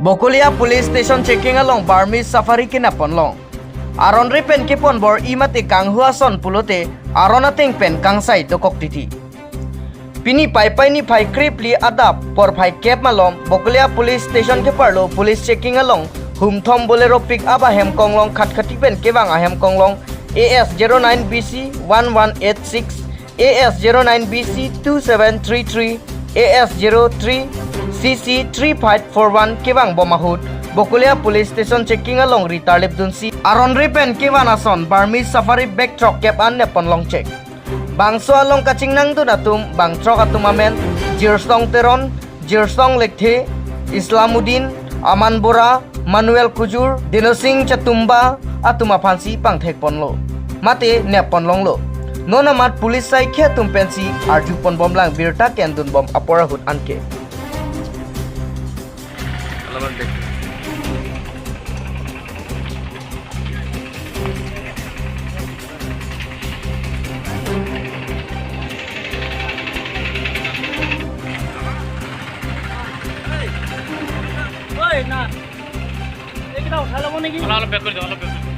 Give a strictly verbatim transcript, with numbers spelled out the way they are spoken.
Bokolia Police Station checking along Burmese Safari kenep ponlong. Aron re pen kepon bor-i mate kanghu ason pulote aron ateng pen kangsai dokok titi. Pini Paipai niphai krephli adap porphai kep malom Bokolia Police Station keparlo police checking along humthom Bolero pickup ahem konglong Khatkhati pen kevang ahem konglong A S zero nine B C one one eight six, A S zero nine B C two seven three three, A S zero three C C three five four one kevang bom ahut Bokolia Police Station checking along ri tarlip dunsi aron re pen kevan ason Burmese Safari bag throk kep an nep ponlong chek. Bangso along kachingnangdun atum bang throk atum amen Jirsong Teron, Jirsong Lekthe, Islamuddin, Aman Bora, Manuel Kujur, Denosing Chatumba atum aphansi pangthek ponlo mate nep ponlonglo. Non amat police saikhi atum pensi arju ponbomlang birta kendun bom apor ahut anke. Oi, na. Ekdom, halo mo niki? Halo, halo, back kori do, halo, back kori do.